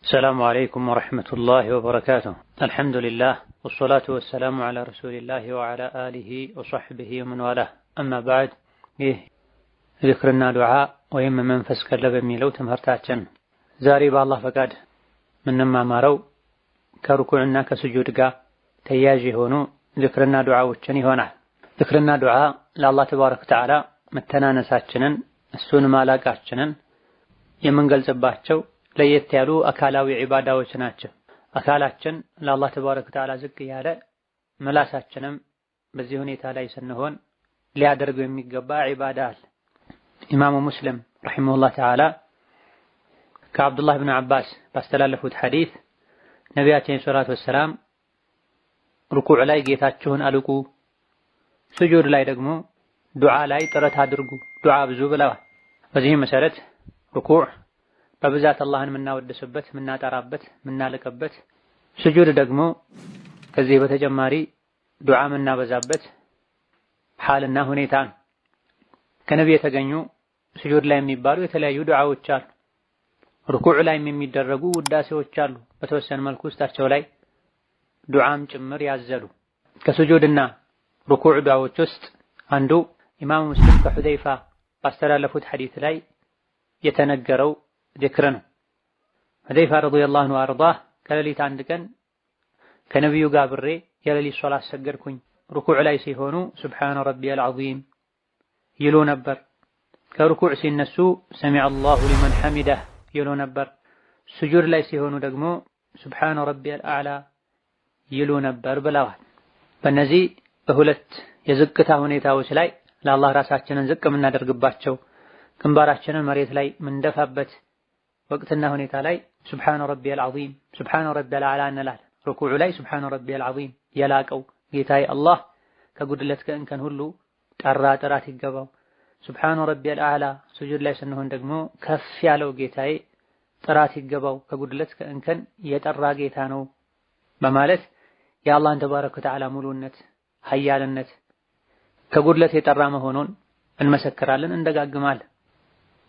السلام عليكم ورحمة الله وبركاته. الحمد لله والصلاة والسلام على رسول الله وعلى آله وصحبه ومن والاه. أما بعد፣ ይህ ዝክርና ዱዓ ወይም መንፈስ ቀለብ የሚለው ትምህርታችን ዛሬ በአላህ ፈቃድ የምንማማረው ከሩኩዕና ከስጁድ ጋር ተያያዥ የሆኑ ዝክርና ዱዓዎችን ይሆናል። ዝክርና ዱዓ ለአላህ ተባረከ ወተዓላ መተናነሳችንን እሱን ማላቃችንን የምንገልጽባቸው ለየት ያሉ አካላዊ ዒባዳዎች ናቸው። አካላችን ለአላህ ተባረከ ወተዓላ ዝቅ ያለ ምላሳችንም በዚህ ሁኔታ ላይ ስንሆን ሊያደርገው የሚገባ ዒባዳ አለ። ኢማሙ ሙስሊም ረሒመሁላህ ተዓላ ከአብዱላህ ብን አባስ ባስተላለፉት ሐዲስ ነቢያችን ሰላቱ ወሰላም ሩኩዕ ላይ ጌታችሁን አልቁ፣ ስጁድ ላይ ደግሞ ዱዓ ላይ ጥረት አድርጉ፣ ዱዓ ብዙ ብለዋል። በዚህም መሰረት ሩኩዕ በብዛት አላህን የምናወድስበት፣ የምናጠራበት፣ የምናልቅበት፣ ስጁድ ደግሞ ከዚህ በተጨማሪ ዱዓ የምናበዛበት ሐልና ሁኔታ ነው። ከነቢ የተገኙ ስጁድ ላይ የሚባሉ የተለያዩ ዱዓዎች አሉ። ሩኩዕ ላይም የሚደረጉ ውዳሴዎች አሉ። በተወሰነ መልኩ ውስጣቸው ላይ ዱዓም ጭምር ያዘሉ። ከስጁድና ሩኩዕ ዱዓዎች ውስጥ አንዱ ኢማሙ ሙስሊም ከሁዘይፋ ባስተላለፉት ሐዲስ ላይ የተነገረው ዚክር ነው። ሁዘይፋ ረዲየላሁ ዐንሁ አርዳህ ከሌሊት አንድ ቀን ከነቢዩ ጋር አብሬ የሌሊት ሶላት ሰገድኩኝ። ሩኩዕ ላይ ሲሆኑ سبحان ربي العظيم ይሉ ነበር። ከሩኩዕ ሲነሱ سمع الله لمن حمده ይሉ ነበር። ስጁድ ላይ ሲሆኑ ደግሞ سبحان ربي الأعلى ይሉ ነበር ብለዋል። በእነዚህ በሁለት የዝቅታ ሁኔታዎች ላይ ለአላህ ራሳችንን ዝቅ የምናደርግባቸው ግንባራችንን መሬት ላይ የምንደፋበት ወቅትና ሁኔታ ላይ سبحان ربي العظيم سبحان ربي الأعلى እንላለን። ሩኩዑ ላይ سبحان ربي العظيم የላቀው ጌታዬ አላህ ከጉድለት ከእንከን ሁሉ ጠራ ጥራት ይገባው። سبحان ربي الأعلى ስጁድ ላይ ስንሆን ደግሞ ከፍ ያለው ጌታዬ ጥራት ይገባው ከጉድለት ከእንከን የጠራ ጌታ ነው በማለት የአላህን ተባረከ ወተዓላ ሙሉነት፣ ሀያልነት ከጉድለት የጠራ መሆኑን እንመሰክራለን፣ እንደጋግማለን።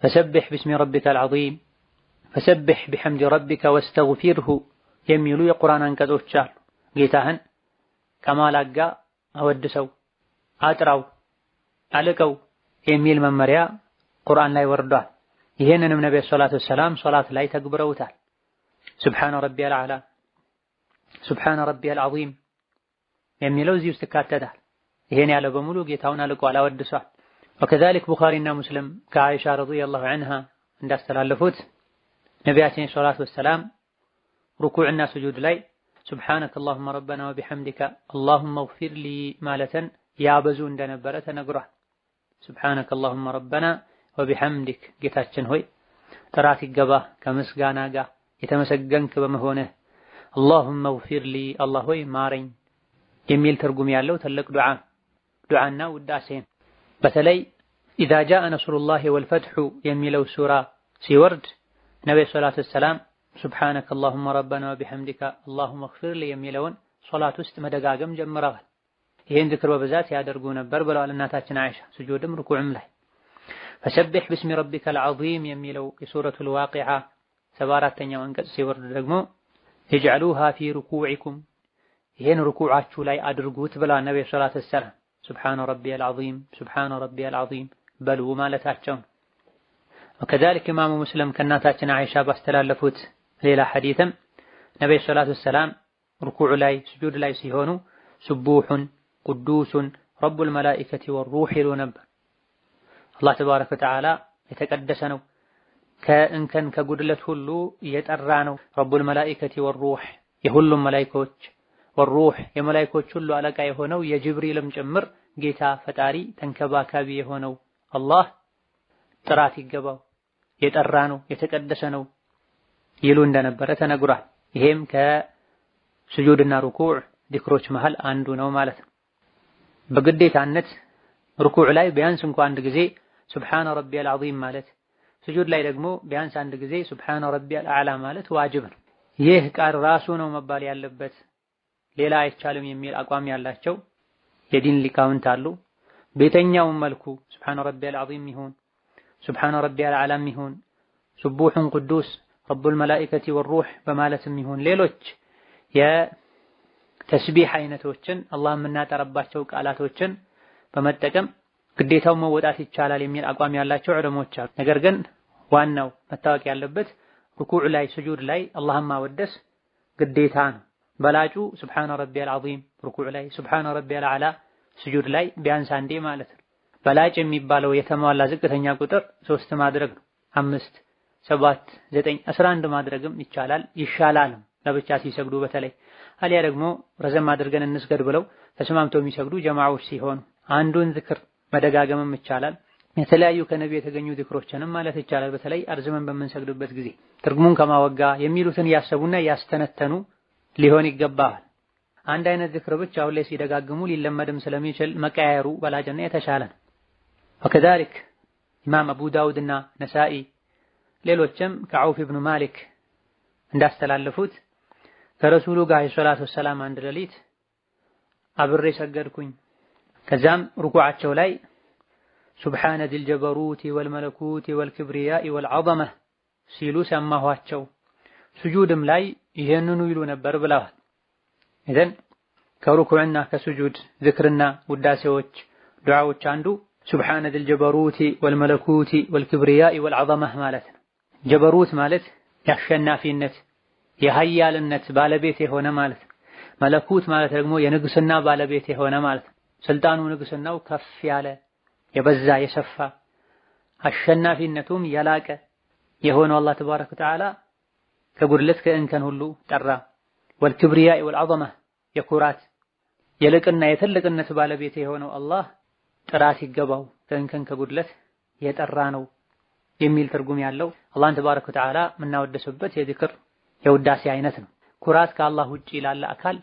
فسبح باسم ربك العظيم فسبح بحمد ربك واستغفره የሚሉ የቁርአን አንቀጾች አሉ። ጌታህን ከማላቅ ጋር አወድሰው፣ አጥራው፣ አልቀው የሚል መመሪያ ቁርአን ላይ ወርዷል። ይህንንም ነብዩ ሰለላሁ ዐለይሂ ወሰለም ሶላት ላይ ተግብረውታል። سبحان ربي الأعلى سبحان ربي العظيم የሚለው እዚህ ውስጥ ይካተታል። ይሄን ያለው በሙሉ ጌታውን አልቋል፣ አወድሷል። وكذلك ቡኻሪና ሙስሊም ከአይሻ ረዲየላሁ ዐንሃ እንዳስተላለፉት ነቢያችን ሰለላሁ ዐለይሂ ወሰለም ሩኩዕና ስጁድ ላይ سبحانك اللهم ربنا وبحمدك اللهم اغفر لي ማለትን ያበዙ እንደነበረ ተነግሯል። سبحانك اللهم ربنا وبحمدك ጌታችን ሆይ ጥራት ይገባህ ከምስጋና ጋር የተመሰገንክ በመሆንህ اللهم اغفر لي አላህ ሆይ ማረኝ የሚል ትርጉም ያለው ትልቅ ዱዓ ዱዓና ውዳሴን በተለይ إذا جاء نصر الله والفتح የሚለው ሱራ ሲወርድ ነብዩ ሰለላሁ ዐለይሂ ወሰለም سبحانك اللهم ربنا وبحمدك اللهم اغفر لي የሚለውን ሶላት ውስጥ መደጋገም ጀምረዋል። ይህን ዝክር በብዛት ያደርጉ ነበር ብለዋል እናታችን አይሻ ስጁድም ሩኩዕም ላይ። فسبح باسم ربك العظيم የሚለው የሱረቱል ዋቂዓ 74ኛው አንቀጽ ሲወርድ ደግሞ اجعلوها في ركوعكم ይሄን ሩኩዓችሁ ላይ አድርጉት ብለዋል ነብዩ ሰለላሁ ዐለይሂ ወሰለም። سبحان ربي العظيم سبحان ربي العظيم በሉ ማለታቸው። وكذلك ኢማሙ ሙስሊም ከእናታችን አይሻ ባስተላለፉት ሌላ ሐዲስም ነብዩ ሰለላሁ ዐለይሂ ወሰለም ሩኩዕ ላይ ስጁድ ላይ ሲሆኑ سبوح قدوس رب الملائكة والروح ይሉ ነበር። አላህ ተባረከ ወተዓላ የተቀደሰ ነው፣ ከእንከን ከጉድለት ሁሉ የጠራ ነው። رب الملائكة والروح የሁሉም መላኢኮች፣ والروح የመላኢኮች ሁሉ አለቃ የሆነው የጅብሪልም ጭምር ጌታ ፈጣሪ ተንከባካቢ የሆነው አላህ ጥራት ይገባው የጠራ ነው የተቀደሰ ነው ይሉ እንደነበረ ተነግሯል። ይሄም ከስጁድና ሩኩዕ ዚክሮች መሃል አንዱ ነው ማለት ነው። በግዴታነት ሩኩዕ ላይ ቢያንስ እንኳን አንድ ጊዜ سبحان ربي العظيم ማለት፣ ስጁድ ላይ ደግሞ ቢያንስ አንድ ጊዜ سبحان ربي الأعلى ማለት ዋጅብ ነው። ይህ ቃል ራሱ ነው መባል ያለበት ሌላ አይቻልም የሚል አቋም ያላቸው የዲን ሊቃውንት አሉ። በየትኛውም መልኩ سبحان ربي العظيم ይሁን سبحان ربي الأعلى ይሁን سبوح قدوس رب الملائكة والروح በማለትም ይሁን ሌሎች የተስቢህ አይነቶችን አላህ የምናጠራባቸው ቃላቶችን በመጠቀም ግዴታውን መወጣት ይቻላል የሚል አቋም ያላቸው ዑለሞች አሉ። ነገር ግን ዋናው መታወቅ ያለበት ሩኩዕ ላይ ስጁድ ላይ አላህን ማወደስ ግዴታ ነው። በላጩ سبحان ربي العظيم ሩኩዕ ላይ፣ سبحان ربي الأعلى ስጁድ ላይ ቢያንስ አንዴ ማለት ነው። በላጭ የሚባለው የተሟላ ዝቅተኛ ቁጥር 3 ማድረግ ነው። 5፣ 7፣ 9፣ 11 ማድረግም ይቻላል ይሻላልም ለብቻ ሲሰግዱ በተለይ አሊያ ደግሞ ረዘም አድርገን እንስገድ ብለው ተስማምተው የሚሰግዱ ጀማዓዎች ሲሆኑ አንዱን ዝክር መደጋገምም ይቻላል። የተለያዩ ከነቢ የተገኙ ዝክሮችንም ማለት ይቻላል። በተለይ አርዝመን በምንሰግድበት ጊዜ ትርጉሙን ከማወጋ የሚሉትን ያሰቡና ያስተነተኑ ሊሆን ይገባል። አንድ አይነት ዝክር ብቻ ሁሌ ሲደጋግሙ ሊለመድም ስለሚችል መቀያየሩ በላጭና የተሻለ ነው። ወከዛሊክ ኢማም አቡ ዳውድና ነሳኢ ሌሎችም ከዐውፍ ኢብኑ ማሊክ እንዳስተላለፉት ከረሱሉ ጋር الصلاة والسلام አንድ ሌሊት አብሬ ሰገድኩኝ። ከዛም ሩኩዓቸው ላይ سبحان ذي الجبروت والملكوت والكبرياء والعظمة ሲሉ ሰማኋቸው። ስጁድም ላይ ይሄንኑ ይሉ ነበር ብለዋል። ኢዘን ከሩኩዕና ከስጁድ ዝክርና ውዳሴዎች ዱዓዎች አንዱ سبحان ذي الجبروت والملكوت والكبرياء والعظمة ማለት ነው። ጀበሩት ማለት የአሸናፊነት የኃያልነት ባለቤት የሆነ ማለት ነው። መለኩት ማለት ደግሞ የንግስና ባለቤት የሆነ ማለት ነው። ስልጣኑ ንግስናው ከፍ ያለ የበዛ የሰፋ አሸናፊነቱም የላቀ የሆነው አላህ ተባረከ ወተዓላ ከጉድለት ከእንከን ሁሉ ጠራ። ወልክብሪያኢ ወልዐዘመህ የኩራት የልቅና የትልቅነት ባለቤት የሆነው አላህ ጥራት ይገባው ከእንከን ከጉድለት የጠራ ነው የሚል ትርጉም ያለው አላህን ተባረከ ወተዓላ የምናወደስበት የዚክር የውዳሴ አይነት ነው። ኩራት ከአላህ ውጪ ላለ አካል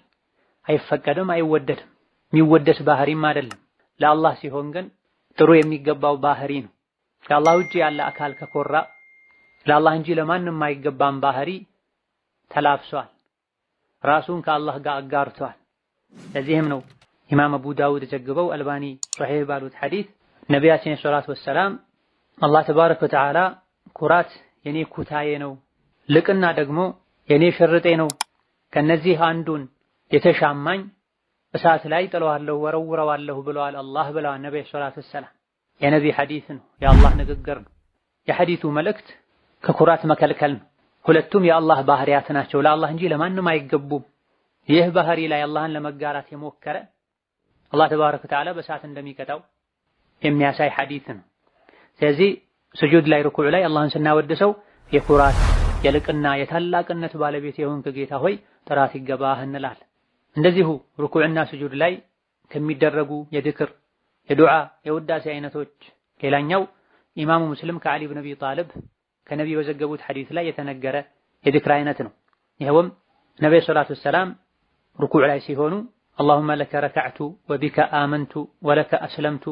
አይፈቀድም፣ አይወደድም። የሚወደስ ባህሪም አይደለም። ለአላህ ሲሆን ግን ጥሩ የሚገባው ባህሪ ነው። ከአላህ ውጪ ያለ አካል ከኮራ ለአላህ እንጂ ለማንም አይገባም ባህሪ ተላብሷል፣ ራሱን ከአላህ ጋር አጋርቷል። ለዚህም ነው ኢማም አቡ ዳውድ ዘግበው አልባኒ ሶሒህ ባሉት ሐዲስ ነቢያችን الصلاة والسلام አላህ تبارك وتعالى ኩራት የኔ ኩታዬ ነው፣ ልቅና ደግሞ የኔ ሽርጤ ነው፣ ከነዚህ አንዱን የተሻማኝ እሳት ላይ ጥለዋለሁ ወረውረዋለሁ ብለዋል አላህ ብለዋል ነብይ الصلاة والسلام። የነቢ ሐዲስ ነው፣ የአላህ ንግግር ነው። የሐዲሱ መልእክት ከኩራት መከልከል ነው። ሁለቱም የአላህ ባህሪያት ናቸው፣ ለአላህ እንጂ ለማንም አይገቡም። ይህ ባህሪ ላይ አላህን ለመጋራት የሞከረ አላህ تبارك وتعالى በእሳት እንደሚቀጣው የሚያሳይ ሐዲስ ነው። ስለዚህ ስጁድ ላይ ሩኩዕ ላይ አላህን ስናወድሰው የኩራት የልቅና የታላቅነት ባለቤት የሆንክ ጌታ ሆይ ጥራት ይገባህ እንላለን። እንደዚሁ ሩኩዕና ስጁድ ላይ ከሚደረጉ የዝክር የዱዓ የውዳሴ አይነቶች ሌላኛው ኢማሙ ሙስሊም ከዓሊ ብን አቢ ጣልብ ከነቢ በዘገቡት ሐዲስ ላይ የተነገረ የዝክር አይነት ነው። ይኸውም ነብይ الصلاة والسلام ሩኩዕ ላይ ሲሆኑ اللهم لك ركعت وبك آمنت ولك أسلمت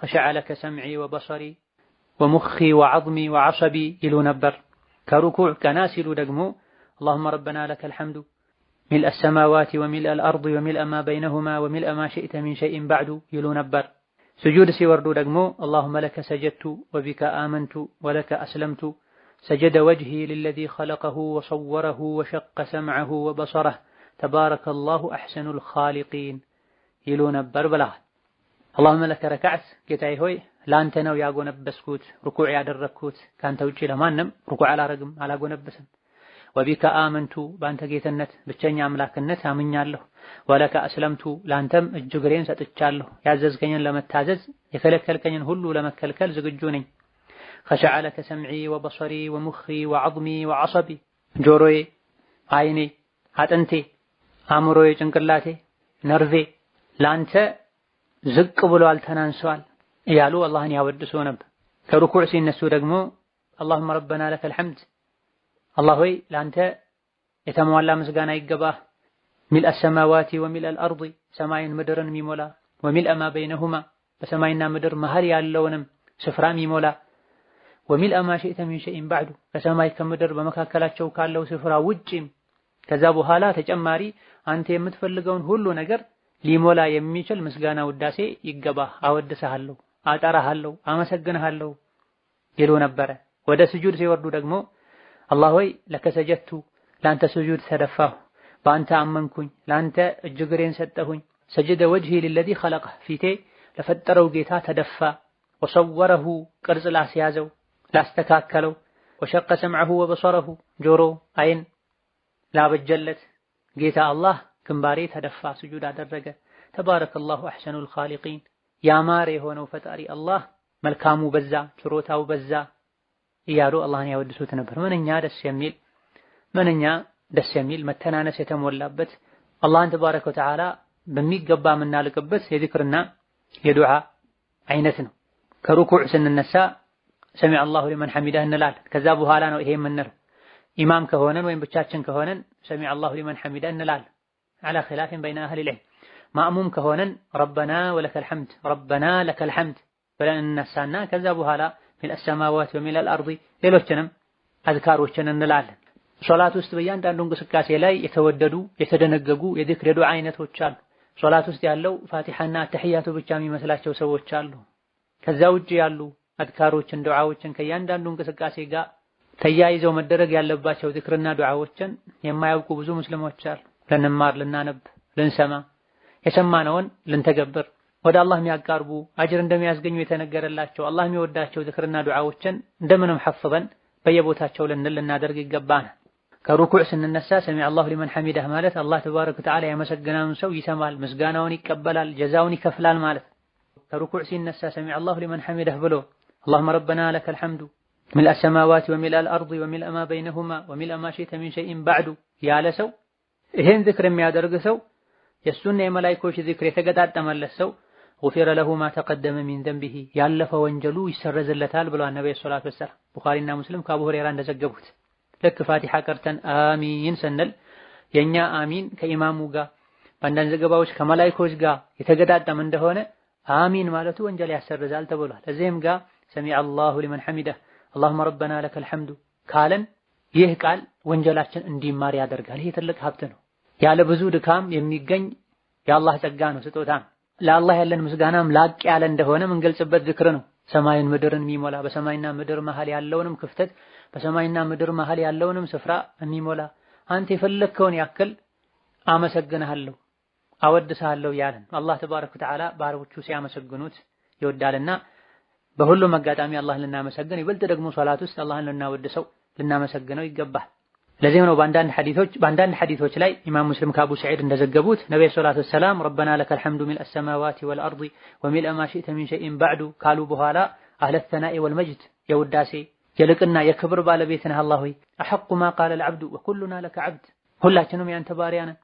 خشع لك سمعي وبصري ومخي وعظمي وعصبي ይሉ ነበር። ከሩኩዕ ቀና ሲሉ ደግሞ اللهم ربنا لك الحمد ملء السماوات وملء الأرض وملء ما بينهما وملء ما شئت من شيء بعد ይሉ ነበር። ስጁድ ሲወርዱ ደግሞ اللهم لك سجدت وبك آمنت ولك أسلمت سجد وجهي للذي خلقه وصوره وشق سمعه وبصره تبارك الله أحسن الخالقين ይሉ ነበር ብለዋል። اللهم لك ركعت ጌታዬ ሆይ ላንተ ነው ያጎነበስኩት ሩኩዕ ያደረግኩት ካንተ ውጪ ለማንም ሩኩዕ አላረግም አላጎነበስም። وبك آمنت በአንተ ጌትነት ብቸኛ አምላክነት አምኛለሁ። ولك أسلمت ላንተም እጅ እግሬን ሰጥቻለሁ። ያዘዝከኝን ለመታዘዝ የከለከልከኝን ሁሉ ለመከልከል ዝግጁ ነኝ። خشع لك سمعي وبصري ومخي وعظمي وعصبي ጆሮዬ፣ አይኔ፣ አጥንቴ፣ አእምሮዬ፣ ጭንቅላቴ፣ ነርቬ ላንተ ዝቅ ብሏል ተናንሷል እያሉ አላህን ያወድሱ ነበር። ከሩኩዕ ሲነሱ ደግሞ اللهم ربنا لك الحمد አላህ ሆይ ላንተ የተሟላ ምስጋና ይገባህ። ملء السماوات وملء الأرض ሰማይን ምድርን የሚሞላ وملء ما بينهما በሰማይና ምድር መሃል ያለውንም ስፍራ የሚሞላ وملء ما شئت من شيء بعد ከሰማይ ከምድር በመካከላቸው ካለው ስፍራ ውጪም ከዛ በኋላ ተጨማሪ አንተ የምትፈልገውን ሁሉ ነገር ሊሞላ የሚችል ምስጋና ውዳሴ ይገባህ፣ አወድስሃለሁ፣ አጠራሃለሁ፣ አመሰግንሃለሁ ይሉ ነበረ። ወደ ስጁድ ሲወርዱ ደግሞ አላህ ሆይ لك سجدت ለአንተ ስጁድ ተደፋሁ፣ በአንተ አመንኩኝ፣ ለአንተ እጅ እግሬን ሰጠሁኝ። سجد وجهي للذي خلقه ፊቴ ለፈጠረው ጌታ ተደፋ። وصوره ቅርጽ ላስያዘው ላስተካከለው። وشق سمعه وبصره ጆሮ አይን ላበጀለት ጌታ አላህ ግንባሬ ተደፋ ስጁድ አደረገ። تبارك الله أحسن الخالقين ያማረ የሆነው ፈጣሪ አላህ መልካሙ በዛ ችሮታው በዛ እያሉ አላህን ያወድሱት ነበር። ምንኛ ደስ የሚል ምንኛ ደስ የሚል መተናነስ የተሞላበት አላህን تبارك وتعالى በሚገባ የምናልቅበት የዚክርና የዱዓ አይነት ነው። ከሩኩዕ ስንነሳ سمع الله لمن حمده እንላለን። ከዛ በኋላ ነው ይሄ የምንለው። ኢማም ከሆነን ወይም ብቻችን ከሆነን سمع الله لمن حمده እንላለን። على خلاف بين أهل العلم። ማእሙም ከሆነን ربنا ولك الحمد ربنا لك الحمد ብለን እንነሳና ከዛ በኋላ ملء السماوات وملء الأرض ሌሎችንም አዝካሮችን እንላለን። ሶላት ውስጥ በእያንዳንዱ እንቅስቃሴ ላይ የተወደዱ የተደነገጉ የዚክር የዱዓ አይነቶች አሉ። ሶላት ውስጥ ያለው ፋቲሐና ተሕያቱ ብቻ የሚመስላቸው ሰዎች አሉ። ከዛ ውጭ ያሉ አዝካሮችን ዱዓዎችን ከእያንዳንዱ እንቅስቃሴ ጋር ተያይዘው መደረግ ያለባቸው ዚክርና ዱዓዎችን የማያውቁ ብዙ ሙስሊሞች አሉ። ልንማር፣ ልናነብ፣ ልንሰማ የሰማነውን ልንተገብር ወደ አላህ የሚያቃርቡ አጅር እንደሚያስገኙ የተነገረላቸው አላህ የሚወዳቸው ዚክርና ዱዓዎችን እንደምንም ሐፍዘን በየቦታቸው ልንል ልናደርግ ይገባናል። ከሩኩዕ ስንነሳ ሰሚዐ አላሁ ሊመን ሐሚደህ ማለት አላህ ተባረከ ወተዓላ ያመሰገነውን ሰው ይሰማል፣ ምስጋናውን ይቀበላል፣ ጀዛውን ይከፍላል ማለት። ከሩኩዕ ሲነሳ ሰሚዐ አላሁ ሊመን ሐሚደህ ብሎ اللهم ربنا لك الحمد ملء السماوات وملء الأرض وملء ما بينهما وملء ما شئت من شيء بعد ያለ ሰው ይሄን ዚክር የሚያደርግ ሰው የሱና የመላእክቶች ዚክር የተገጣጠመለት ሰው غفر له ما تقدم من ذنبه ያለፈ ወንጀሉ ይሰረዝለታል ብለዋል ነብዩ صلى الله عليه وسلم። ቡኻሪና ሙስሊም ከአቡ ሁረይራ እንደዘገቡት ልክ ፋቲሓ ቀርተን አሚን ስንል የኛ አሚን ከኢማሙ ጋር በአንዳንድ ዘገባዎች ከመላእክቶች ጋር የተገጣጠመ እንደሆነ አሚን ማለቱ ወንጀል ያሰርዛል ተብሏል። እዚህም ጋር سمع الله لمن حمده اللهم ربنا لك الحمد ካለን ይህ ቃል ወንጀላችን እንዲማር ያደርጋል። ይሄ ትልቅ ሀብት ነው። ያለ ብዙ ድካም የሚገኝ የአላህ ጸጋ ነው፣ ስጦታ ነው። ለአላህ ያለን ምስጋናም ላቅ ያለ እንደሆነ የምንገልጽበት ዝክር ነው። ሰማይን ምድርን የሚሞላ በሰማይና ምድር መሃል ያለውንም ክፍተት በሰማይና ምድር መሃል ያለውንም ስፍራ የሚሞላ አንተ የፈለግከውን ያክል አመሰግንሃለሁ አወድስሃለሁ ያለን አላህ ተባረከ ወተዓላ ባሮቹ ሲያመሰግኑት ይወዳልና በሁሉም አጋጣሚ አላህን ልናመሰግን ይበልጥ ደግሞ ሶላት ውስጥ አላህን ልናወድሰው ልናመሰግነው ይገባል። ለዚህም ነው በአንዳንድ ሐዲሶች ላይ ኢማም ሙስሊም ከአቡ ሰዒድ እንደዘገቡት ነብዩ صلى الله عليه وسلم ربنا لك الحمد ملء السماوات والأرض وملء ما شئت من شيء بعد ካሉ በኋላ أهل الثناء والمجد የውዳሴ የልቅና የክብር ባለቤት ነህ አላህ ሆይ أحق ما قال العبد وكلنا لك عبد ሁላችንም ያንተ ባሪያ ነን።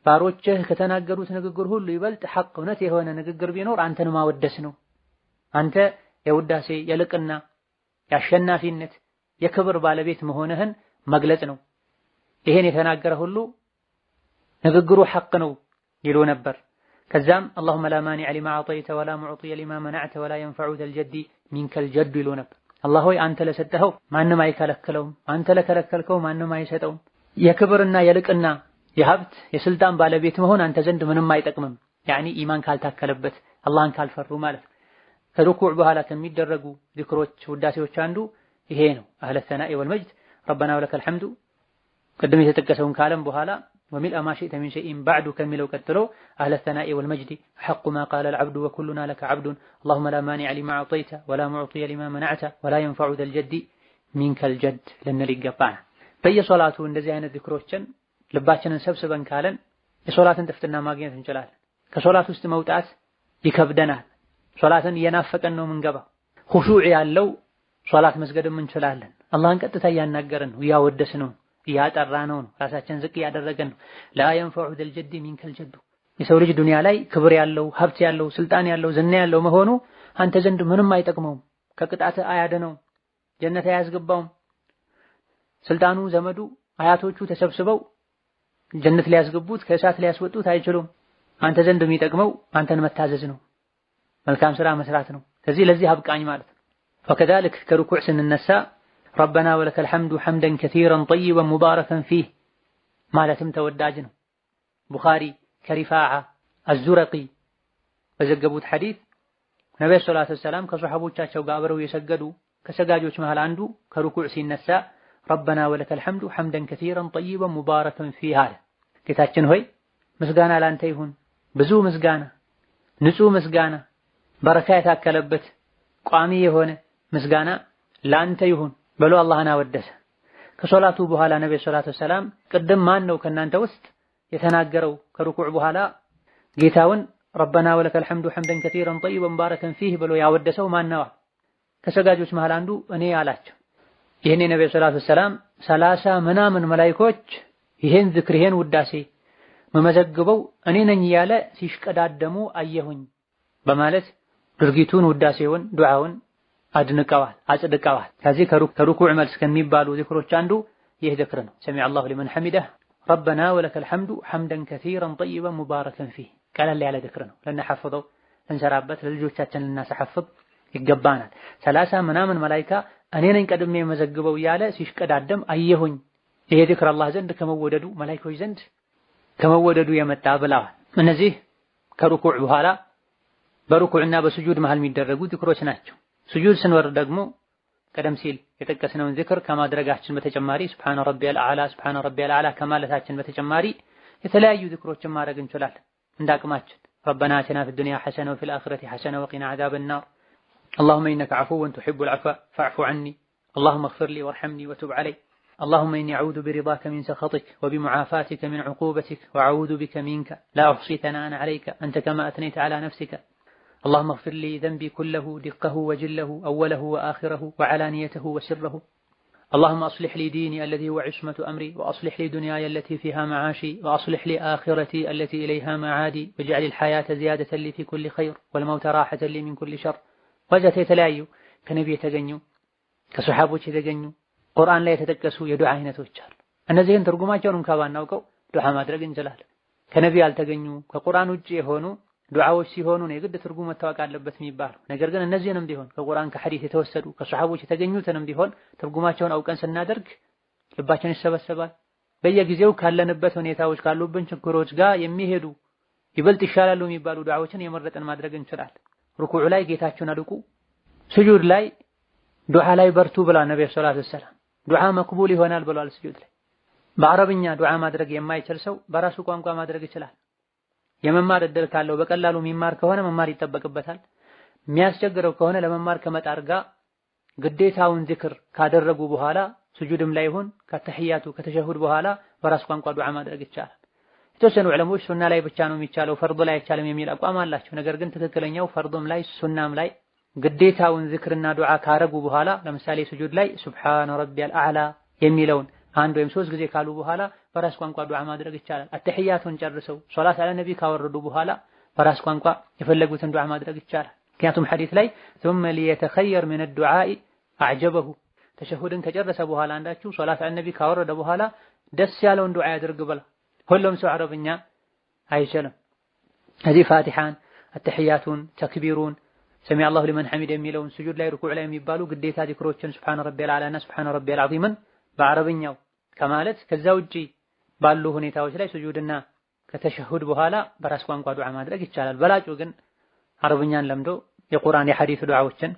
ባሮችህ ከተናገሩት ንግግር ሁሉ ይበልጥ ሐቅ እውነት የሆነ ንግግር ቢኖር አንተን ማወደስ ነው። አንተ የውዳሴ የልቅና የአሸናፊነት የክብር ባለቤት መሆንህን መግለጽ ነው። ይሄን የተናገረ ሁሉ ንግግሩ ሐቅ ነው ይሉ ነበር። ከዛም اللهم لا مانع لما أعطيت ولا معطي لما منعت ولا ينفع ذا الجد منك الجد ይሉ ነበር። አላህ ሆይ አንተ ለሰጠኸው ማንም አይከለክለውም፣ አንተ ለከለከልከው ማንም አይሰጠውም። የክብርና የልቅና የሀብት የስልጣን ባለቤት መሆን አንተ ዘንድ ምንም አይጠቅምም። يعني ኢማን ካልታከለበት አላህን ካልፈሩ ማለት ነው። ከሩኩዕ በኋላ ከሚደረጉ ዚክሮች ውዳሴዎች አንዱ ይሄ ነው። أهل الثناء والمجد ربنا ولك الحمد ቅድም የተጠቀሰውን ካለም በኋላ وملء ما شئت من شيء بعد ከሚለው ቀጥሎ أهل الثناء والمجد أحق ما قال العبد وكلنا لك عبد اللهم لا مانع لما أعطيت ولا معطي لما منعت ولا ينفع ذا الجد منك الجد ልንል ይገባናል። በየሶላቱ እንደዚህ አይነት ዚክሮችን ልባችንን ሰብስበን ካለን የሶላትን ጥፍጥና ማግኘት እንችላለን። ከሶላት ውስጥ መውጣት ይከብደናል። ሶላትን እየናፈቀን ነው የምንገባው። ኹሹዕ ያለው ሶላት መስገድም እንችላለን። አላህን ቀጥታ እያናገረን ነው፣ እያወደስን ነው፣ እያጠራ ነው፣ ራሳችን ዝቅ እያደረገን ነው። لا ينفع ذا الجد منك الجد። የሰው ልጅ ዱንያ ላይ ክብር ያለው ሀብት ያለው ስልጣን ያለው ዝና ያለው መሆኑ አንተ ዘንድ ምንም አይጠቅመውም፣ ከቅጣት አያድነውም፣ ጀነት አያስገባውም። ስልጣኑ፣ ዘመዱ፣ አያቶቹ ተሰብስበው ጀነት ሊያስገቡት ከእሳት ሊያስወጡት አይችሉም። አንተ ዘንድ የሚጠቅመው አንተን መታዘዝ ነው፣ መልካም ስራ መስራት ነው። ስለዚህ ለዚህ አብቃኝ ማለት ነው። وكذلك ከሩኩዕ ስንነሳ ربنا ولك الحمد حمدا كثيرا طيبا مباركا فيه ማለትም ተወዳጅ ነው። ቡኻሪ ከሪፋዓ አዙረቂ በዘገቡት ሐዲስ ነብዩ صلى الله عليه وسلم ከሰሐቦቻቸው ጋር አብረው የሰገዱ ከሰጋጆች መሃል አንዱ ከሩኩዕ ሲነሳ ربنا ولك الحمد حمدا كثيرا طيبا مباركا فيه አለ። ጌታችን ሆይ ምስጋና ላንተ ይሁን፣ ብዙ ምስጋና፣ ንጹህ ምስጋና፣ በረካ የታከለበት ቋሚ የሆነ ምስጋና ላንተ ይሁን ብሎ አላህን አወደሰ። ከሶላቱ በኋላ ነብዩ صلى الله عليه وسلم ቅድም ማን ነው ከናንተ ውስጥ የተናገረው ከሩኩዕ በኋላ ጌታውን ربنا ولك الحمد حمدا كثيرا طيبا مباركا فيه ብሎ ያወደሰው ማን ነው? ከሰጋጆች መሃል አንዱ እኔ አላቸው። ይሄኔ ነብዩ صلى الله عليه وسلم 30 ምናምን መላእክቶች ይሄን ዝክር ይሄን ውዳሴ መመዘግበው እኔ ነኝ እያለ ሲሽቀዳደሙ አየሁኝ በማለት ድርጊቱን ውዳሴውን ዱዓውን አድንቀዋል፣ አጽድቀዋል። ከዚህ ከሩኩዕ መልስ ከሚባሉ ዝክሮች አንዱ ይህ ዝክር ነው። سمع الله لمن حمده ربنا ولك الحمد حمدا كثيرا طيبا مباركا فيه። ቀለል ያለ ዝክር ነው። ልናሐፍዘው፣ ልንሰራበት፣ ለልጆቻችን ልናስሐፍዝ ይገባናል። 30 ምናምን መላኢካ እኔ ነኝ ቀድሜ የመዘግበው እያለ ሲሽቀዳደም አየሁኝ። ይሄ ዝክር አላህ ዘንድ ከመወደዱ መላኢኮች ዘንድ ከመወደዱ የመጣ ብለዋል። እነዚህ ከሩኩዕ በኋላ በሩኩዕና በስጁድ መሃል የሚደረጉ ዝክሮች ናቸው። ስጁድ ስንወርድ ደግሞ ቀደም ሲል የጠቀስነውን ዝክር ከማድረጋችን በተጨማሪ سبحان ربي الأعلى سبحان ربي الأعلى ከማለታችን በተጨማሪ የተለያዩ ዝክሮችን ማድረግ እንችላለን እንዳቅማችን። ربنا آتنا في الدنيا حسنة وفي الآخرة حسنة وقنا عذاب النار اللهم إنك عفو تحب العفو فاعف عني اللهم اغفر لي وارحمني وتب علي اللهم إني أعوذ برضاك من سخطك وبمعافاتك من عقوبتك وأعوذ بك منك لا أحصي ثناء عليك أنت كما أثنيت على نفسك اللهم اغفر لي ذنبي كله دقه وجله أوله وآخره وعلانيته وسره اللهم أصلح لي ديني الذي هو عصمة أمري وأصلح لي دنياي التي فيها معاشي وأصلح لي آخرتي التي إليها معادي واجعل الحياة زيادة لي في كل خير والموت راحة لي من كل شر። ወዘተ የተለያዩ ከነቢይ የተገኙ ከሰሃቦች የተገኙ ቁርአን ላይ የተጠቀሱ የዱዓ አይነቶች አሉ። እነዚህን ትርጉማቸውን እንኳን ባናውቀው ዱዓ ማድረግ እንችላለን። ከነቢይ ያልተገኙ ከቁርአን ውጪ የሆኑ ዱዓዎች ሲሆኑ ነው የግድ ትርጉም መታወቅ አለበት የሚባለው። ነገር ግን እነዚህንም ቢሆን ከቁርአን ከሐዲስ የተወሰዱ ከሰሃቦች የተገኙትንም ቢሆን ትርጉማቸውን አውቀን ስናደርግ ልባችን ይሰበሰባል። በየጊዜው ካለንበት ሁኔታዎች ካሉብን ችግሮች ጋር የሚሄዱ ይበልጥ ይሻላሉ የሚባሉ ዱዓዎችን የመረጥን ማድረግ እንችላለን። ሩኩዕ ላይ ጌታችሁን አድቁ፣ ስጁድ ላይ ዱዓ ላይ በርቱ ብሏል ነብዩ صلى الله عليه وسلم። ዱዓ መቅቡል ይሆናል ብሏል ስጁድ ላይ። በአረብኛ ዱዓ ማድረግ የማይችል ሰው በራሱ ቋንቋ ማድረግ ይችላል። የመማር እድል ካለው በቀላሉ የሚማር ከሆነ መማር ይጠበቅበታል። የሚያስቸግረው ከሆነ ለመማር ከመጣር ጋር ግዴታውን ዝክር ካደረጉ በኋላ ስጁድም ላይ ይሁን ከተህያቱ ከተሸሁድ በኋላ በራስ ቋንቋ ዱዓ ማድረግ ይቻላል። የተወሰኑ ዑለሞች ሱና ላይ ብቻ ነው የሚቻለው ፈርድ ላይ አይቻልም የሚል አቋም አላቸው። ነገር ግን ትክክለኛው ፈርዱም ላይ ሱናም ላይ ግዴታውን ዝክርና ዱዓ ካረጉ በኋላ ለምሳሌ ስጁድ ላይ سبحان ربي الأعلى የሚለውን አንድ ወይም ሶስት ጊዜ ካሉ በኋላ በራስ ቋንቋ ዱዓ ማድረግ ይቻላል። አተህያቱን ጨርሰው ሶላት አለ ነቢ ካወረዱ በኋላ በራስ ቋንቋ የፈለጉትን ዱዓ ማድረግ ይቻላል። ምክንያቱም ሐዲስ ላይ ثم ليتخير من الدعاء أعجبه ተሸሁድን ከጨረሰ በኋላ አንዳችሁ ሶላት አለ ነቢ ካወረደ በኋላ ደስ ያለውን ዱዓ ያድርግ ብላ። ሁሉም ሰው አረብኛ አይችልም። እዚህ ፋቲሃን፣ አተህያቱን፣ ተክቢሩን፣ سمع الله لمن حمده የሚለውን ስጁድ ላይ ሩኩዕ ላይ የሚባሉ ግዴታ ዚክሮችን سبحان ربي الأعلى ና سبحان ربي العظيم ን በአረብኛው ከማለት ከዛ ውጪ ባሉ ሁኔታዎች ላይ ስጁድና ከተሸሁድ በኋላ በራስ ቋንቋ ዱዓ ማድረግ ይቻላል። በላጩ ግን አረብኛን ለምዶ የቁርአን የሐዲስ ዱዓዎችን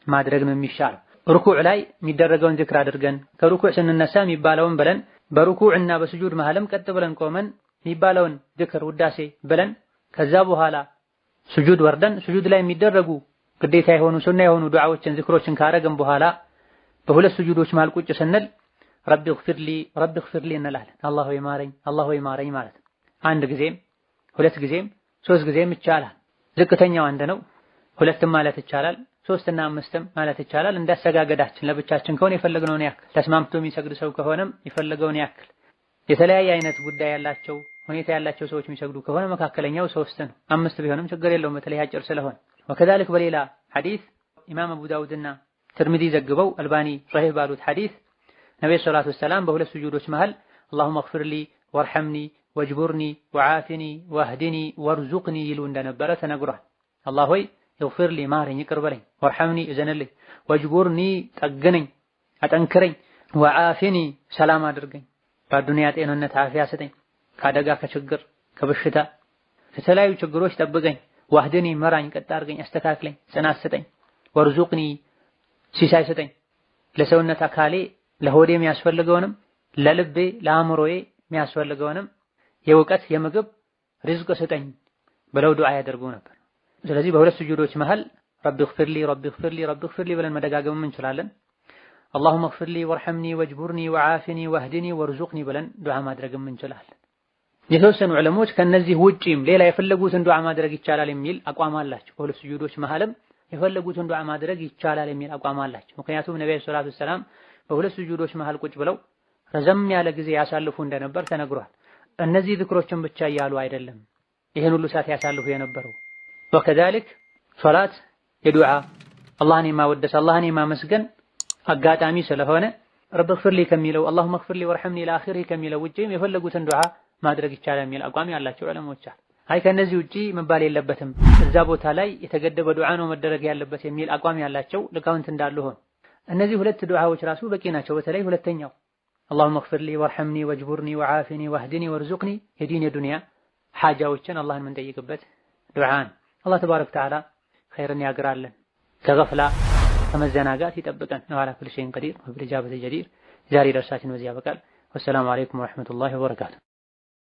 ማድረግ ነው የሚሻለው። ሩኩዕ ላይ የሚደረገውን ዝክር አድርገን ከሩኩዕ ስንነሳ የሚባለውን ብለን በሩኩዕና በስጁድ መሃልም ቀጥ ብለን ቆመን የሚባለውን ዝክር ውዳሴ ብለን ከዛ በኋላ ስጁድ ወርደን ስጁድ ላይ የሚደረጉ ግዴታ የሆኑ ሱና የሆኑ ዱዓዎችን ዝክሮችን ካረግን በኋላ በሁለት ስጁዶች መሃል ቁጭ ስንል رب اغفر لي رب اغفر لي እንላለን። አላህ ሆይ ማረኝ፣ አላህ ሆይ ማረኝ ማለት ነው። አንድ ጊዜም ሁለት ጊዜም ሶስት ጊዜም ይቻላል። ዝቅተኛው አንድ ነው። ሁለትም ማለት ይቻላል። ሶስትና አምስትም ማለት ይቻላል። እንዳሰጋገዳችን ለብቻችን ከሆነ የፈለግነውን ያክል፣ ተስማምቶ የሚሰግድ ሰው ከሆነም የፈለገውን ያክል። የተለያየ አይነት ጉዳይ ያላቸው ሁኔታ ያላቸው ሰዎች የሚሰግዱ ከሆነ መካከለኛው ሶስት ነው። አምስት ቢሆንም ችግር የለውም በተለይ አጭር ስለሆነ። وكذلك በሌላ ሐዲስ ኢማም አቡ ዳውድና ትርሚዚ ዘግበው አልባኒ ሶሒህ ባሉት ሐዲስ ነብዩ صلى الله عليه وسلم በሁለት ስጁዶች መሃል اللهم اغفر لي وارحمني واجبرني وعافني واهدني وارزقني ይሉ እንደነበረ ተነግሯል። አላህ ሆይ اغفر لي ማረኝ፣ ይቅር በለኝ፣ وارحمني እዘንልኝ፣ واجبرني ጠግነኝ፣ አጠንክረኝ፣ وعافني ሰላም አድርገኝ፣ በዱንያ ጤንነት ዓፊያ ስጠኝ፣ ከአደጋ ከችግር ከበሽታ ከተለያዩ ችግሮች ጠብቀኝ፣ واهدني መራኝ፣ ቀጥ አድርገኝ፣ አስተካክለኝ፣ ጽናት ስጠኝ፣ وارزقني ሲሳይ ስጠኝ፣ ለሰውነት አካሌ ለሆዴ የሚያስፈልገውንም ለልቤ ለአእምሮዬ የሚያስፈልገውንም የእውቀት የምግብ ሪዝቅ ስጠኝ ብለው ዱዓ ያደርጉ ነበር። ስለዚህ በሁለት ስጁዶች መሃል رب اغفر لي رب اغفر لي رب اغفر لي ብለን መደጋገምም እንችላለን። اللهم اغفر لي وارحمني واجبرني وعافني واهدني وارزقني ብለን ዱዓ ማድረግም እንችላለን። የተወሰኑ ዑለሞች ከነዚህ ውጪም ሌላ የፈለጉትን ዱዓ ማድረግ ይቻላል የሚል አቋም አላቸው። በሁለት ስጁዶች መሃልም የፈለጉትን ዱዓ ማድረግ ይቻላል የሚል አቋም አላቸው። ምክንያቱም ነብዩ صلى الله عليه وسلم በሁለት ስጁዶች መሃል ቁጭ ብለው ረዘም ያለ ጊዜ ያሳልፉ እንደነበር ተነግሯል። እነዚህ ዝክሮችን ብቻ እያሉ አይደለም ይሄን ሁሉ ሰዓት ያሳልፉ የነበረው። وكذلك ሶላት የዱዓ አላህን የማወደስ አላህን የማመስገን አጋጣሚ ስለሆነ رب اغفر لي ከሚለው اللهم اغفر لي وارحمني إلى آخره ከሚለው ውጪም የፈለጉትን ዱዓ ማድረግ ይቻላል የሚል አቋም ያላቸው ዑለሞች አሉ። አይ ከነዚህ ውጪ መባል የለበትም እዛ ቦታ ላይ የተገደበ ዱዓ ነው መደረግ ያለበት የሚል አቋም ያላቸው ሊቃውንት እንዳሉ ሆን እነዚህ ሁለት ዱዓዎች ራሱ በቂ ናቸው። በተለይ ሁለተኛው اللهم اغفر لي وارحمني واجبرني وعافني واهدني وارزقني የዲን የዱንያ ሓጃዎችን አላህን የምንጠይቅበት ዱዓን። አላህ تبارك وتعالى ኸይርን ያግራለን፣ ከገፍላ ከመዘናጋት ይጠብቀን። وعلى كل شيء قدير وبالإجابة جدير። ዛሬ ደርሳችን በዚህ ያበቃል። والسلام عليكم ورحمة الله وبركاته።